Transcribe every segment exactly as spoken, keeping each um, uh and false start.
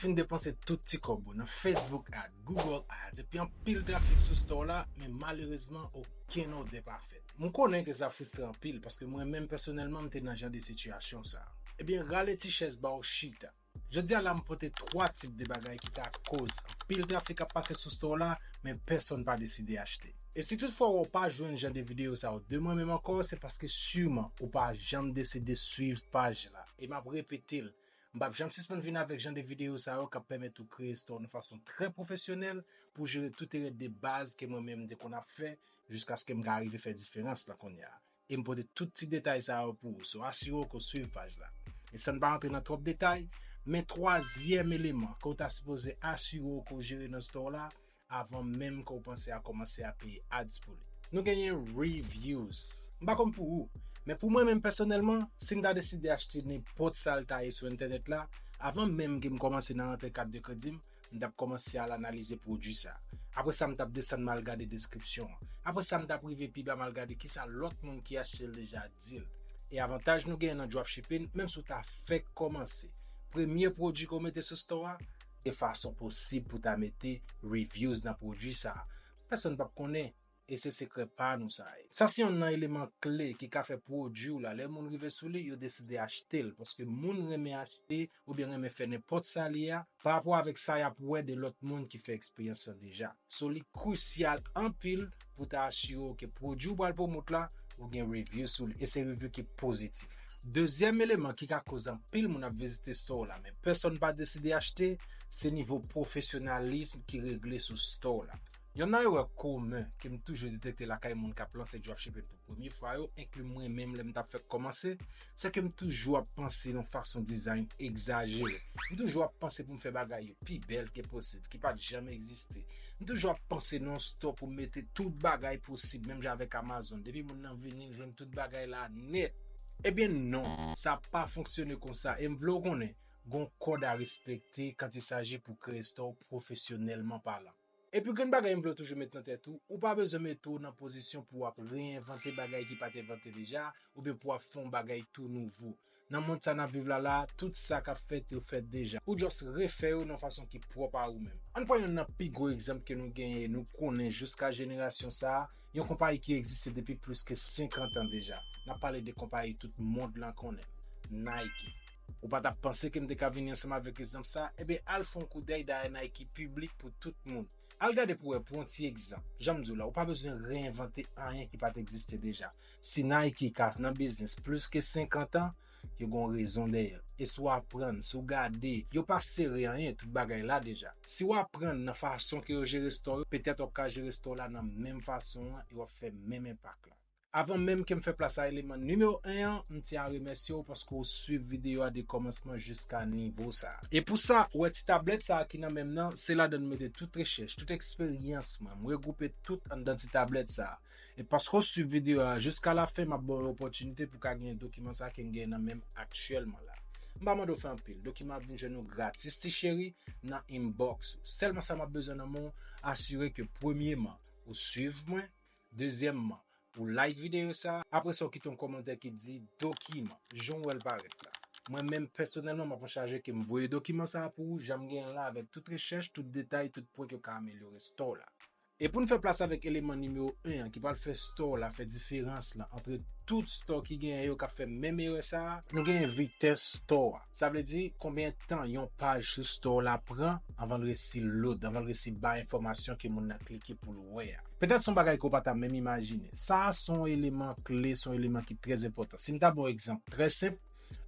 Fin depanse tout ti kòb ou nan Facebook ad, Google ads, epi anpil trafik sou store la, men malerezman, okenn òdè pa fèt. Mwen konnen ke sa fristre anpil, paske mwen menm pèsonèlman, m te nan jan de sitiyasyon sa. Ebyen, rale ti chèz ba w chita. Jodi a la, m pote twa tip de bagay ki ka koz anpil trafik ap pase sou store la, men pèsonn pa deside achte. E si toutfwa w pa jwenn jan de videyo sa yo de mwen menm ankò, se paske siman ou pa janm deside swiv paj la. E m ap repete l, m p ap janm sispann vin avèk jan de videyo sa yo k ap pèmèt ou kreye store nan fason trè pwofesyonèl pou jere tout erè de baz ke mwen menm m te konn ap fè jiskaske m ka rive fè diferans lan kounye a. E m pote tout ti detay sa yo pou ou, so asire w ke w swiv paj la. E san n pa rantre nan twòp detay, men twazyèm eleman ke w ta sipoze asire w ke w jere nan store la, avan menm ke w panse a kòmanse a peye ads pou li. Nou genyen reviews. M pa konn pou ou, men pou mwen menm pèsonèlman, si m ta deside achte nenpòt sa l ta ye sou entènèt la, avan menm ke m kòmanse nan rantre kat de kredi m, m t ap kòmanse al analize pwodui sa. Apre sa, m t ap desann m al gade deskripsyon an. Apre sa, m t ap rive pi ba m al gade kisa lòt moun ki achte l deja di l. E avantaj nou genyen nan dropshipping, menm si w ta fèk kòmanse, premye pwodui ke w mete sou store a, de fason posib pou ta mete reviews nan pwodui sa a. Pèsonn p ap konnen, e se sekrè pa nou sa ye. Sa se yonn nan eleman kle ki ka fè pwodui w la, lè moun rive sou li, yo deside achte l, paske moun renmen achte oubyen renmen fè nenpòt sa li ye a, pa rapò avèk sa y ap wè de lòt moun ki fè eksperyans lan deja. So, li krisyal anpil pou ta asire w ke pwodui w pral pwomot la, ou gen review sou li, e se review ki pozitif. Dezyèm eleman ki ka koz anpil moun ap vizite store la, men pèsonn pa deside achte, se nivo pwofesyonalism ki regle sou store la. Yonn nan erè komen ke m toujou detekte lakay moun k ap lanse dropshipping pou premye fwa yo, enkli mwen menm lè m t ap fèk kòmanse, se ke m toujou ap panse nan fason dizayn egzajere. M toujou ap panse pou m fè bagay yo pi bèl ke posib, ki pa t janm egziste. M toujou ap panse nan yon store pou m mete tout bagay posib, menm jan avèk Amazon. Depi moun nan vini, l jwenn tout bagay la nèt. Ebyen non, sa pa fonksyone konsa. E m vle w konnen, gon kòd a respekte kan il saji pou kreye store pwofesyonèlman palan. Epi gen bagay m vle w toujou met nan tèt ou, ou pa bezwen mete w nan pozisyon pou w ap reyenvante bagay ki pa t envante deja, oubyen pou w ap fè yon bagay tou nouvo. Nan mond sa n ap viv la la, tout sa k ap fèt, yo fèt deja. Ou just refè yo nan fason ki pwòp a ou menm. Ann pran yonn nan pi gwo egzanp ke nou genyen, nou konnen jiska jenerasyon sa a, yon konpayi ki egziste depi plis ke senkant an deja. N ap pale de konpayi tout mond lan konnen, Nike. Ou pa t ap panse ke m te ka vini ansanm avèk egzanp sa? Ebyen, al fè yon koudèy dèyè Nike piblik pou tout moun. Al gade pou wè, pou yon ti egzanp. Jan m di w la, ou pa bezwen reyenvante anyen ki pa t egziste deja. Si Nike ka nan biznis plis ke senkant an, yo gen yon rezon dèyè l. E si w aprann, si w gade, yo pa sere anyen, tout bagay la deja. Si w aprann nan fason ke yo jere store yo, petèt w ap ka jere store la nan menm fason an e w ap fè menm enpak la. Avan menm ke m fè plas a eleman nimewo en an, m tyen a remèsye w paske w swiv videyo a de kòmansman jiska nivo sa a. E pou sa, ou wè ti tablèt sa a ki nan men m nan, se ladan m mete tout rechèch, tout eksperyans mwen, m regwoupe tout anndan ti tablèt sa a. E paske w swiv videyo a jiska lafen, m ap ba w yon opòtinite pou w ka genyen dokiman sa a ke m genyen nan men m aktyèlman la. M pa mande w fè anpil, dokiman ap vin jwenn ou gratis ti cheri nan inbox ou. Sèlman sa m ap bezwen nan men w, asire ke premyeman, ou swiv mwen, dezyèmman, ou like videyo sa, apre sa w kite yon kòmantè ki di dokiman, jan w wè l parèt la. Mwen menm pèsonèlman, m ap anchaje ke m voye dokiman sa a pou ou, jan m genyen l la avèk tout rechèch, tout detay, tout pwen ke w ka amelyore store la. E pou n fè plas avèk eleman nimewo en an ki pral fè store la fè diferans lan antre tout store ki genyen yo k ap fè menm erè sa a, nou genyen vitès store a. Sa vle di konbyen tan yon paj sou store la pran anvan l resi load, anvan l resi bay enfòmasyon ke moun nan klike pou l wè a. Petèt se yon bagay ke w pa ta menm imajine. Sa a se yon eleman kle, se yon eleman ki trè enpòtan. Si m ta ba w egzanp trè senp,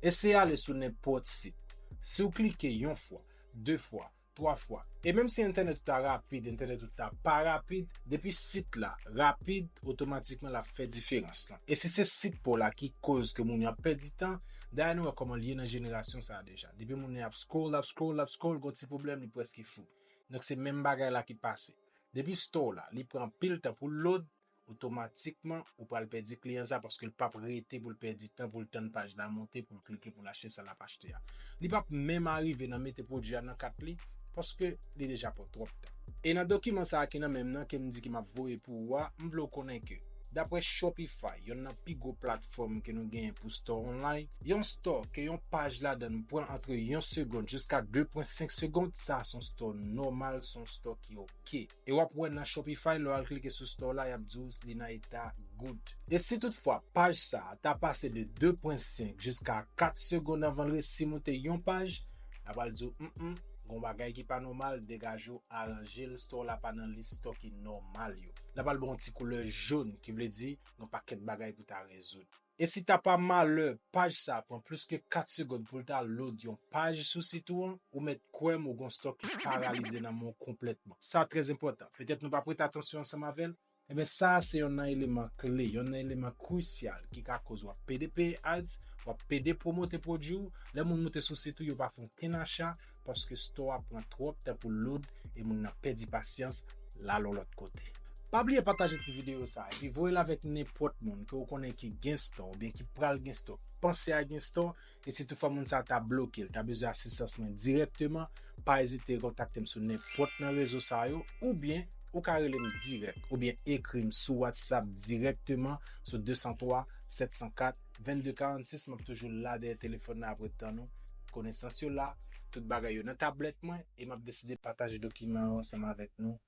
eseye ale sou nenpòt sit. Si w klike yon fwa, de fwa, twa fwa. E menm si entènèt ou ta rapid, entènèt ou ta pa rapid, depi sit la rapid, otomatikman l ap fè diferans lan. E si se sit pa w la ki koz ke moun yo ap pèdi tan, dayè nou wè kòman l ye nan jenerasyon sa a deja. Depi moun yo ap scroll, ap scroll, ap scroll, gon ti pwoblèm, li prèske fou. Donk se menm bagay la ki pase. Depi store la, li pran anpil tan pou l load, otomatikman, ou pral pèdi kliyan sa paske l p ap rete pou l pèdi tan pou l tann paj la monte, pou l klike, pou l achte sa l ap achte a. Li p ap menm arive nan mete pwodui a nan kat li, paske li deja pran twòp tan. E nan dokiman sa a ki nan men m nan, ke m di ke m ap voye pou ou a, m vle w konnen ke Dapre Shopify, yonn nan pi gwo platfòm ke nou genyen pou store online, yon store ke yon paj ladan l pran antre yon segonn jiska de pwen senk segonn, sa se yon store nòmal, se yon store ki oke. E w ap wè nan Shopify, lè w al klike sou store la, y ap di w li nan eta good. E si toutfwa paj sa a ta pase de de pwen senk jiska kat segonn anvan l resi moute yon paj, l ap al di w, mm, mm, gon bagay ki pa nòmal, degaje w, aranje l, store la pa nan lis store ki nòmal yo. L ap al ba w yon ti koulè jòn, ki vle di yon pakèt bagay pou ta rezoud. E si ta pa malè, paj sa a pran plis ke kat segonn pou l ta load yon paj sou sit ou an, ou mèt kwè m ou gon store ki paralize nan men w konplètman. Sa trè enpòtan. Petèt nou pa prete atansyon ansanm avè l, Ebyen, sa a se yonn nan eleman kle, yonn nan eleman krisyal ki ka koz w ap pede peye ads, w ap pede pwomote pwodui w. Lè moun moute sou sit ou, yo pa fè okenn acha paske store a pran twòp tan pou l load e moun nan pèdi pasyans, l al yon lòt kote. Pa bliye pataje ti videyo sa a epi voye l avèk nenpòt moun ke w konnen ki gen store oubyen ki pral gen store, panse a gen store, e si toutfwa moun sa a ta bloke l, ta bezwen asistans mwen dirèkteman, pa ezite kontakte m sou nenpòt nan rezo sa yo, oubyen ou ka rele m dirèk, oubyen ekri m sou WhatsApp dirèkteman sou de san twa, sèt san kat, vennde karannsis. M ap toujou la dèyè telefòn nan apre tann ou. Konesans yo la, tout bagay yo nan tablèt mwen, e m ap deside pataje dokiman yo ansanm avèk nou,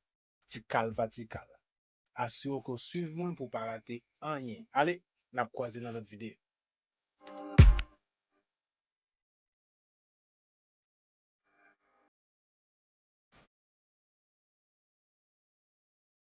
tikal pa tikal. Asire w ke w swiv mwen pou w pa rate anyen. Ale, n ap kwaze nan lòt videyo.